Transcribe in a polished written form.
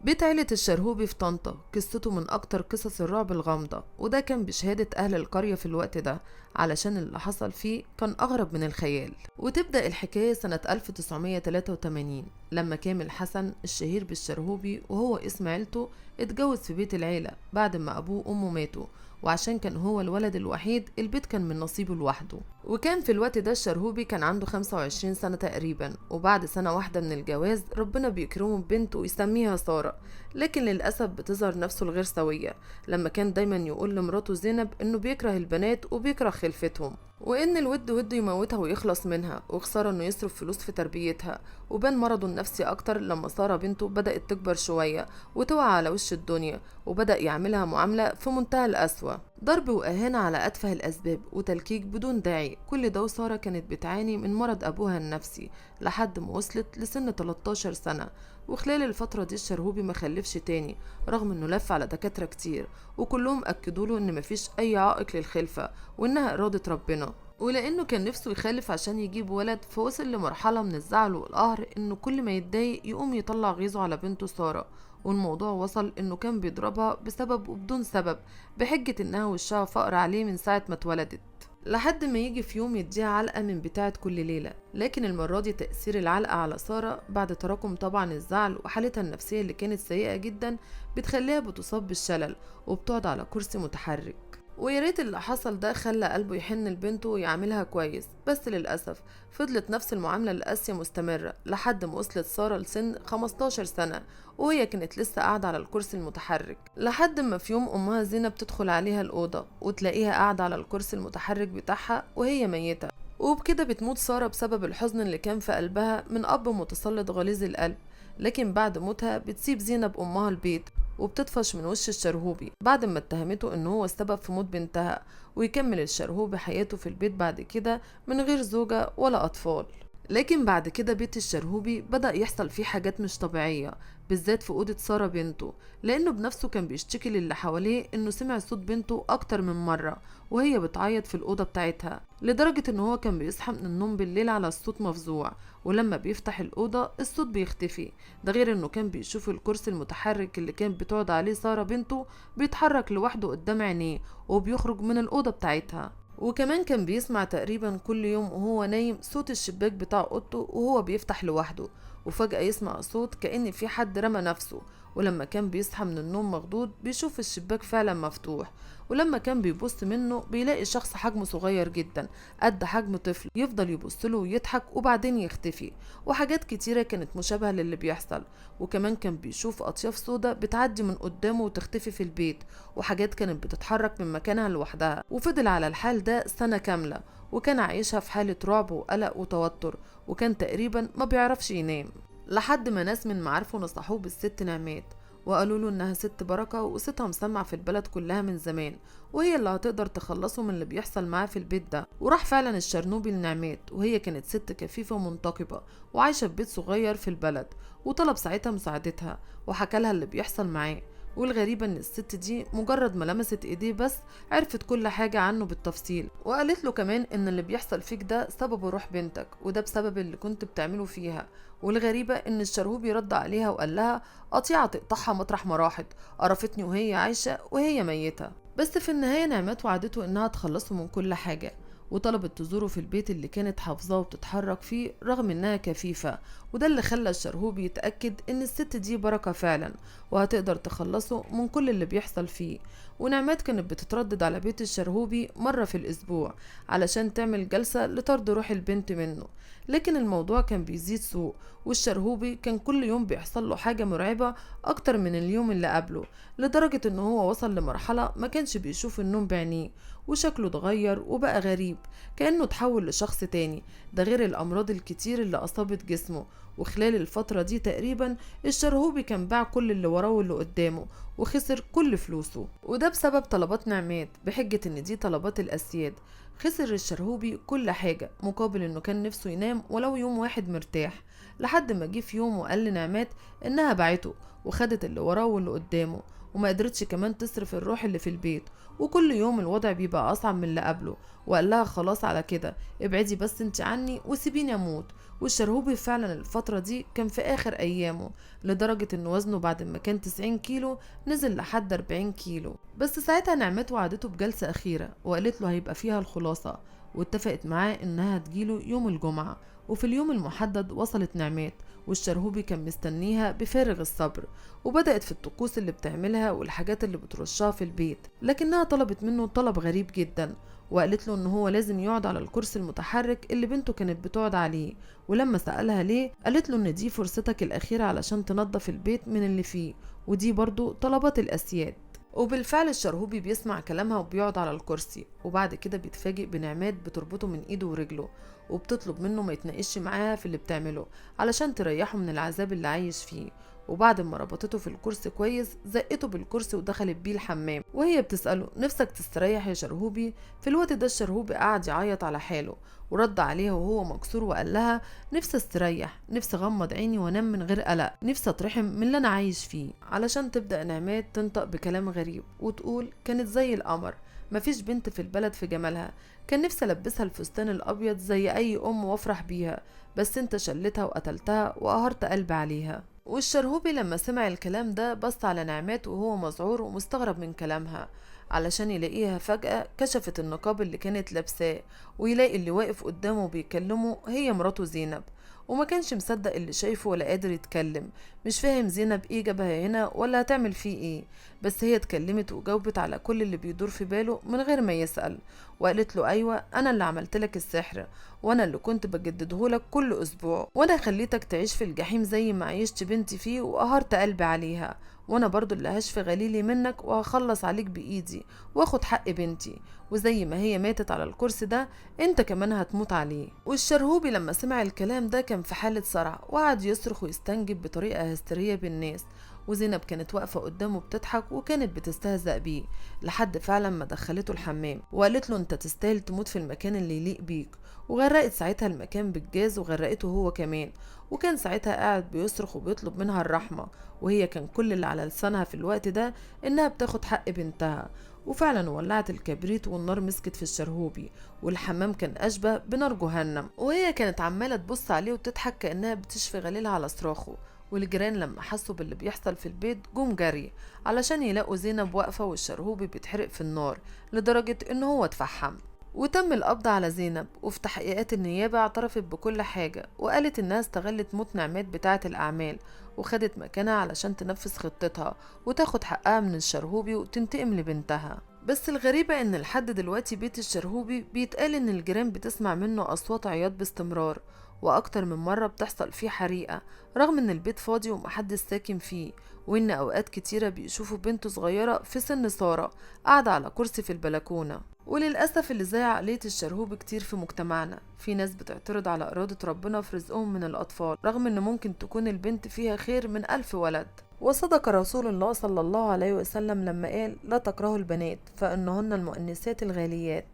بيت عيلة الشرهوبي في طنطا قصته من أكتر قصص الرعب الغامضة، وده كان بشهادة أهل القرية في الوقت ده، علشان اللي حصل فيه كان أغرب من الخيال. وتبدأ الحكاية سنة 1983 لما كامل حسن الشهير بالشرهوبي وهو اسم عيلته اتجوز في بيت العيلة بعد ما أبوه وأمه ماتوا، وعشان كان هو الولد الوحيد البيت كان من نصيبه لوحده. وكان في الوقت ده الشرهوبي كان عنده 25 سنة تقريبا، وبعد سنة واحدة من الجواز ربنا بيكرمه ببنت ويسميها سارة، لكن للأسف بتظهر نفسه الغير سوية لما كان دايما يقول لمراته زينب انه بيكره البنات وبيكره خلفتهم، وان الود ود يموتها ويخلص منها، وخسارة انه يصرف فلوس في تربيتها. وبان مرضه النفسي اكتر لما سارة بنته بدأت تكبر شوية وتوعى على وش الدنيا، وبدأ يعملها معاملة في منتهى القسوة، ضرب وإهانة على أتفه الأسباب وتلكيك بدون داعي. كل ده وسارة كانت بتعاني من مرض أبوها النفسي لحد ما وصلت لسن 13 سنة. وخلال الفترة دي الشرهوبي ما خلفش تاني، رغم انه لف على دكاترة كتير وكلهم أكدوا له ان مفيش أي عائق للخلفة وانها إرادة ربنا. ولأنه كان نفسه يخلف عشان يجيب ولد، فوصل لمرحلة من الزعل والقهر انه كل ما يتضايق يقوم يطلع غيظه على بنته سارة. والموضوع وصل انه كان بيضربها بسبب وبدون سبب بحجة انها وشها فقر عليه من ساعة ما اتولدت، لحد ما يجي في يوم يديها علقة من بتاعة كل ليلة. لكن المرة دي تأثير العلقة على سارة بعد تراكم طبعا الزعل وحالتها النفسية اللي كانت سيئة جدا بتخليها بتصاب بالشلل وبتقعد على كرسي متحرك. ويا ريت اللي حصل ده خلى قلبه يحن لبنته ويعاملها كويس، بس للأسف فضلت نفس المعاملة القاسية مستمرة لحد ما وصلت سارة لسن 15 سنة وهي كانت لسه قاعدة على الكرسي المتحرك. لحد ما في يوم أمها زينب تدخل عليها الأوضة وتلاقيها قاعدة على الكرسي المتحرك بتاعها وهي ميتة. وبكده بتموت سارة بسبب الحزن اللي كان في قلبها من أب متسلط غليظ القلب. لكن بعد موتها بتسيب زينب أمها البيت وبتطفش من وش الشرهوبي بعد ما اتهمته ان هو السبب في موت بنتها، ويكمل الشرهوبي حياته في البيت بعد كده من غير زوجة ولا أطفال. لكن بعد كده بيت الشرهوبي بدأ يحصل فيه حاجات مش طبيعية، بالذات في أوضة سارة بنته، لأنه بنفسه كان بيشتكي للي حواليه إنه سمع صوت بنته أكتر من مرة وهي بتعيط في الأوضة بتاعتها، لدرجة إن هو كان بيصحى من النوم بالليل على الصوت مفزوع، ولما بيفتح الأوضة الصوت بيختفي. ده غير إنه كان بيشوف الكرسي المتحرك اللي كان بتقعد عليه سارة بنته بيتحرك لوحده قدام عينيه وبيخرج من الأوضة بتاعتها. وكمان كان بيسمع تقريبا كل يوم وهو نايم صوت الشباك بتاع اوضته وهو بيفتح لوحده، وفجأة يسمع صوت كأن في حد رمى نفسه. ولما كان بيصحى من النوم مخضوض بيشوف الشباك فعلا مفتوح، ولما كان بيبص منه بيلاقي شخص حجمه صغير جدا قد حجم طفل، يفضل يبص له ويضحك وبعدين يختفي. وحاجات كتيرة كانت مشابهة للي بيحصل. وكمان كان بيشوف أطياف سودا بتعدي من قدامه وتختفي في البيت، وحاجات كانت بتتحرك من مكانها لوحدها. وفضل على الحال ده سنة كاملة، وكان عايشها في حالة رعب وقلق وتوتر، وكان تقريبا ما بيعرفش ينام، لحد ما ناس من معارفه نصحوه بالست نعمات وقالوا له انها ست بركة وصيتها مسمع في البلد كلها من زمان، وهي اللي هتقدر تخلصه من اللي بيحصل معاه في البيت ده. وراح فعلا الشرنوبي لنعمات، وهي كانت ست كفيفة ومنتقبة وعايشة في بيت صغير في البلد، وطلب ساعتها مساعدتها وحكى لها اللي بيحصل معاه. والغريبة ان الست دي مجرد ما لمست ايديه بس عرفت كل حاجة عنه بالتفصيل، وقالت له كمان ان اللي بيحصل فيك ده سببه روح بنتك، وده بسبب اللي كنت بتعمله فيها. والغريبة ان الشرهوبي رد عليها وقال لها قطيعة تقطعها مطرح ما راحت، قرفتني وهي عايشة وهي ميتة. بس في النهاية نعمات وعدته انها تخلصه من كل حاجة، وطلبت تزوره في البيت اللي كانت حافظاه وبتتحرك فيه رغم انها كفيفة. وده اللي خلى الشرهوبي يتأكد ان الست دي بركة فعلا وهتقدر تخلصه من كل اللي بيحصل فيه. ونعمات كانت بتتردد على بيت الشرهوبي مرة في الأسبوع علشان تعمل جلسة لطرد روح البنت منه، لكن الموضوع كان بيزيد سوء، والشرهوبي كان كل يوم بيحصل له حاجة مرعبة أكتر من اليوم اللي قبله، لدرجة إن هو وصل لمرحلة ما كانش بيشوف النوم بعينيه، وشكله اتغير وبقى غريب كأنه تحول لشخص تاني، ده غير الأمراض الكتير اللي أصابت جسمه. وخلال الفترة دي تقريبا الشرهوبي كان باع كل اللي وراه واللي قدامه وخسر كل فلوسه، وده بسبب طلبات نعمات بحجة ان دي طلبات الأسياد. خسر الشرهوبي كل حاجة مقابل انه كان نفسه ينام ولو يوم واحد مرتاح، لحد ما جه في يوم وقال لنعمات انها باعته وخدت اللي وراه واللي قدامه، وما قدرتش كمان تصرف الروح اللي في البيت، وكل يوم الوضع بيبقى أصعب من اللي قبله. وقال لها خلاص على كده، ابعدي بس انت عني وسيبيني اموت. والشرهوبي فعلا الفترة دي كان في آخر أيامه، لدرجة إن وزنه بعد ما كان 90 كيلو نزل لحد 40 كيلو. بس ساعتها نعمات وعدته بجلسة أخيرة وقالت له هيبقى فيها الخلاصة، واتفقت معاه إنها تجيله يوم الجمعة. وفي اليوم المحدد وصلت نعمات، والشرهوبي كان مستنيها بفارغ الصبر، وبدأت في الطقوس اللي بتعملها والحاجات اللي بترشها في البيت. لكنها طلبت منه طلب غريب جدا، وقالت له ان هو لازم يقعد على الكرسي المتحرك اللي بنته كانت بتقعد عليه. ولما سألها ليه، قالت له ان دي فرصتك الأخيرة علشان تنظف البيت من اللي فيه، ودي برضو طلبات الأسياد. وبالفعل الشرهوبي بيسمع كلامها وبيقعد على الكرسي، وبعد كده بيتفاجئ بنعمات بتربطه من ايده ورجله، وبتطلب منه ما يتناقش معاها في اللي بتعمله علشان تريحه من العذاب اللي عايش فيه. وبعد ما ربطته في الكرسي كويس زقته بالكرسي ودخلت بيه الحمام، وهي بتسأله نفسك تستريح يا شرهوبي؟ في الوقت ده الشرهوبي قعد يعيط على حاله، ورد عليها وهو مكسور وقال لها نفسي استريح، نفسي اغمض عيني وانام من غير قلق، نفسي اترحم من اللي انا عايش فيه. علشان تبدأ نعمات تنطق بكلام غريب وتقول كانت زي القمر، مفيش بنت في البلد في جمالها، كان نفسي البسها الفستان الابيض زي اي ام وافرح بيها، بس انت شلتها وقتلتها وقهرت قلبي عليها. والشرهوبي لما سمع الكلام ده بص على نعمات وهو مذعور ومستغرب من كلامها، علشان يلاقيها فجأة كشفت النقاب اللي كانت لابساه، ويلاقي اللي واقف قدامه بيكلمه هي مراته زينب. وما كانش مصدق اللي شايفه ولا قادر يتكلم، مش فاهم زينب ايه جابها هنا ولا هتعمل فيه ايه. بس هي اتكلمت وجاوبت على كل اللي بيدور في باله من غير ما يسأل، وقالت له ايوه انا اللي عملت لك السحر، وانا اللي كنت بجدده لك كل اسبوع، وانا خليتك تعيش في الجحيم زي ما عيشت بنتي فيه وقهرت قلبي عليها، وانا برضو اللي هشفي غليلي منك وهخلص عليك بايدي واخد حق بنتي، وزي ما هي ماتت على الكرسي ده انت كمان هتموت عليه. والشرهوبي لما سمع الكلام ده كان في حالة صرع، وقعد يصرخ ويستنجد بطريقة هستيرية بالناس، وزينب كانت واقفة قدامه بتضحك وكانت بتستهزأ بيه، لحد فعلا ما دخلته الحمام وقالت له انت تستاهل تموت في المكان اللي يليق بيك، وغرقت ساعتها المكان بالجاز وغرقته هو كمان. وكان ساعتها قاعد بيصرخ وبيطلب منها الرحمة، وهي كان كل اللي على لسانها في الوقت ده انها بتاخد حق بنتها. وفعلا ولعت الكبريت والنار مسكت في الشرهوبي، والحمام كان أشبه بنار جهنم، وهي كانت عمالة تبص عليه وتضحك كأنها بتشفي غليلها على صراخه. والجيران لما حسوا باللي بيحصل في البيت جم جري علشان يلاقوا زينب واقفة والشرهوبي بيتحرق في النار لدرجة ان هو اتفحم. وتم القبض على زينب، وفي تحقيقات النيابة اعترفت بكل حاجة، وقالت انها استغلت موت نعمات بتاعة الأعمال وخدت مكانها علشان تنفذ خطتها وتاخد حقها من الشرهوبي وتنتقم لبنتها. بس الغريبة ان لحد دلوقتي بيت الشرهوبي بيتقال ان الجيران بتسمع منه أصوات عياط باستمرار، وأكتر من مرة بتحصل فيه حريقة رغم ان البيت فاضي ومحدش ساكن فيه، وان أوقات كتيرة بيشوفوا بنت صغيرة في سن سارة قاعدة على كرسي في البلكونة. وللأسف اللي زي عقلية الشرهوب كتير في مجتمعنا، في ناس بتعترض على إرادة ربنا في رزقهم من الأطفال رغم ان ممكن تكون البنت فيها خير من 1000 ولد. وصدق رسول الله صلى الله عليه وسلم لما قال لا تكرهوا البنات فإنهن المؤنسات الغاليات.